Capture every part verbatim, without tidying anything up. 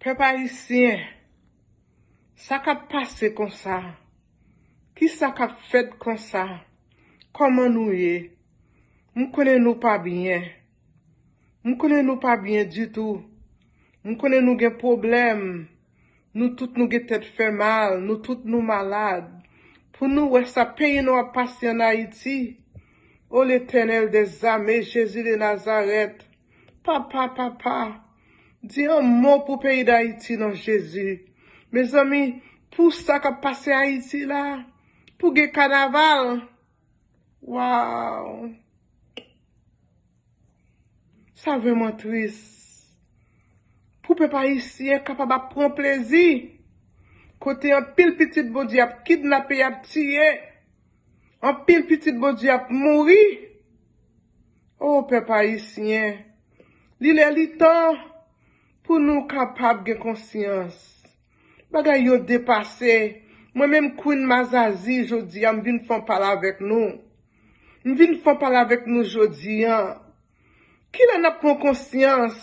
Pèp ayisyen, sa k ap pase konsa? Kisa k ap fèt konsa? Kòman nou ye? M konnen nou pa byen. M konnen nou pa byen ditou. M konnen nou gen pwoblèm. Nou tout nou gen tèt fè mal. Nou tout nou malad. Pou nou wè sa peyi nou ap pase ann Ayiti. O Letènèl dèzame, Jezi de Nazarèt. Papa, papa, di yon mo pou peyi Dayiti non Jezi. Mezanmi, pou sa k ap pase Ayiti la, pou gen kanaval. Waw! Sa vrèman tris. Pou pèp ayisyen kapab ap pran plezi. Kote anpil pitit Bondye ap kidnape, ap tiye. Anpil pitit Bondye ap mouri. O pèp ayisyen, li lè li tan pou nou kapab gen konsyans. Bagay yo depase. Mwen menm Queen Mazazi jodi a, m vin fè yon pale avèk nou. M vin fè yon pale avèk nou jodi a. Kilè n ap pran konsyans?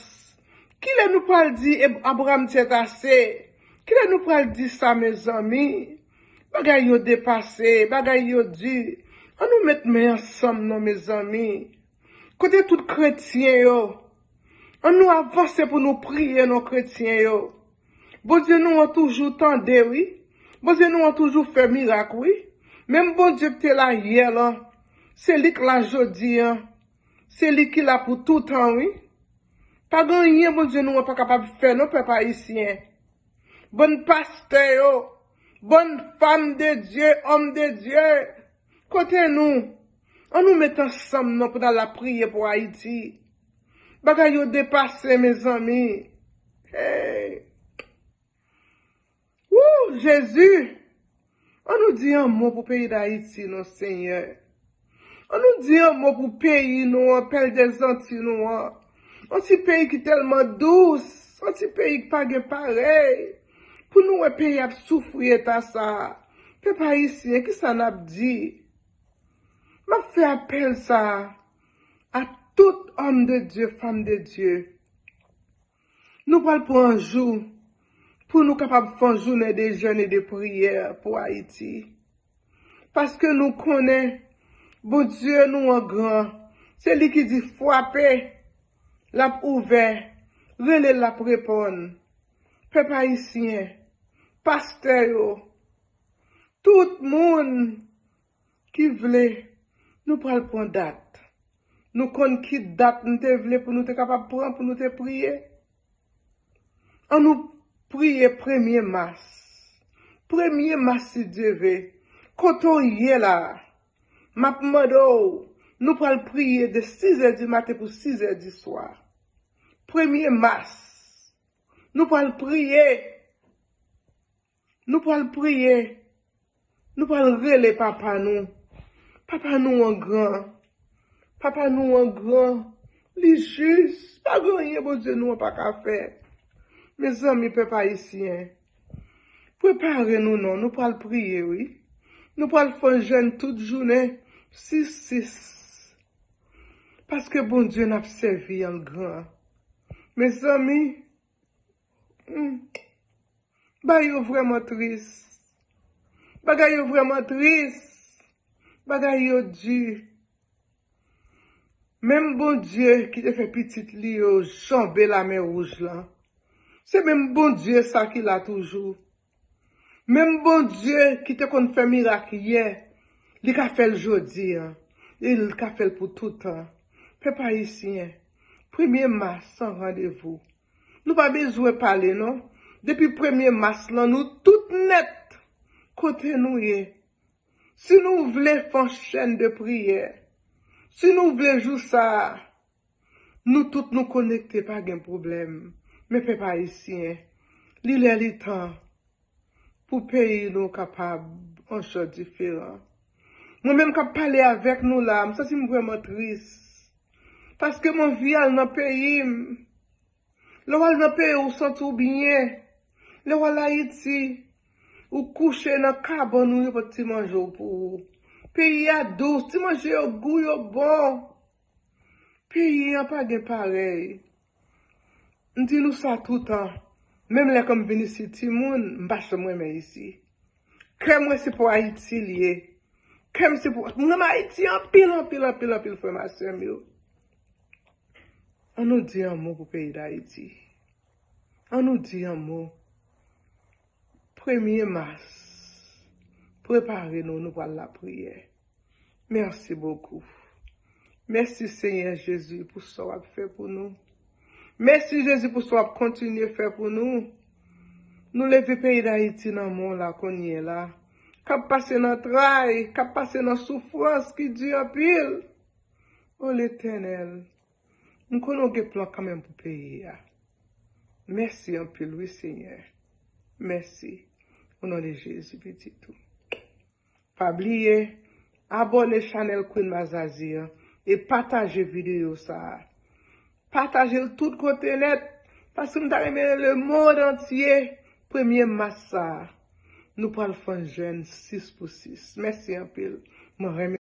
Kilè nou pral di Ab- Abraham tèt ase? Kilè nou pral di sa, mezanmi? Bagay yo depase, bagay yo di. Ann nou met men ansanm non, mezanmi. Kote tout kretyen yo? Ann nou avanse pou nou priye non kretyen yo. Bondye nou an toujou tande, wi. Bondye nou an toujou fè mirak, wi. Menm Bondye ki te la yè lan, se li k la jodi an. Se li ki la pou toutan, wi. Pa gen anyen Bondye nou an pa kapab fè non, pèp ayisyen. Bann pastè yo, bann fam de Dye, òm de Dye, kote nou? Ann nou met ansanm non pou n al ap priye pou Ayiti. Bagay yo depase, mezanmi. Hey! Wou, Jezi! Ann nou di yon mo pou peyi Dayiti non, Senyè. Ann nou di yon mo pou peyi nou an, pèl dèzanti nou an. Yon ti peyi ki tèlman dous, yon ti peyi ki pa gen parèy. Pou nou wè peyi ap soufri eta sa. Pèp ayisyen, kisa n ap di? M ap fè apèl sa a tout òm de Dye, fam de Dye. Nou pral pran jou pou nou kapab fè yon jounen de jèn e de priyè pou Ayiti. Paske nou konnen Bondye nou an gran. Se li ki di frape, l ap ouvè, rele, l ap reponn. Pèp ayisyen, pastè yo, tout moun ki vle, nou pral pran dat. Nou konn ki dat nou te vle pou nou te kapab pran, pou nou te priye. Ann nou priye premye mas. Premye mas, si Dye ve. Kote w ye la? M ap mande w, nou pral priye de sizè di maten pou sizè di swa. Premye mas. Nou pral priye. Nou pral priye. Nou pral rele Papa nou. Papa nou an gran. Papa nou an gran. Li jis. Pa gen anyen Bondye nou an pa ka fè. Mezanmi, pèp ayisyen, prepare nou non. Nou pral priye, wi. Nou pral fè jèn tout jounen. Sis, sis. Paske Bondye n ap sèvi an gran. Mezanmi, hmm, bagay yo vrèman tris. Bagay yo vrèman tris. Bagay yo di. Menm Bondye ki te fè pitit li yo janbe Lamè Wouj lan, se menm Bondye sa ki la toujou. Menm Bondye ki te konn fè mirak yè, li ka fè l jodi an, e li ka fè l pou toutan. Pèp ayisyen, premye mas san randevou. Nou pa bezwen pale non. Depi premye mas lan, nou tout nèt kote nou ye. Si nou vle fè yon chèn de priyè, si nou vle jou sa a, nou tout nou konekte, pa gen pwoblèm. Men pèp ayisyen, li lè li tan pou peyi nou kapab yon jan diferan. Mwen menm k ap pale avèk nou la, m santi m vrèman tris. Paske m anvi al nan peyi m. Lè w al nan peyi w, ou santi w byen. Lè w al Ayiti, ou kouche nan kabann ou, yo pot ti manje w pou ou. Peyi a dous, ti manje yo gou, yo bon. Peyi an pa gen parèy. M di nou sa toutan. Menm lè ke m vin isit timoun, m pa janm renmen isi. Kè mwen se pou Ayiti l ye. Kè m se pou, m renmen Ayiti anpil, anpil, anpil, anpil, frè m ak sè m yo. Ann nou di yon mo pou peyi Dayiti. Ann nou di yon mo. Premye mas, prepare nou, nou pral lapriyè. Mèsi bokou. Mèsi Senyè Jezi pou sa w ap fè pou nou. Mèsi Jezi pou sa w ap kontinye fè pou nou. Nou leve peyi Dayiti nan men w la kounye a la. K ap pase nan tray, k ap pase nan soufrans ki di anpil. O Letènèl, m konnen w gen plan kanmenm pou peyi a. Mèsi anpil wi Senyè. Mèsi. O non de Jezi pitit ou. Pa bliye abòne chanèl Queen Mazazi an e pataje videyo sa a. Pataje l tout kote nèt, paske m ta renmen lemonn antye premye mas sa a. Nou pral fè yon jèn sis pou sis. Mèsi anpil. Mwen renmen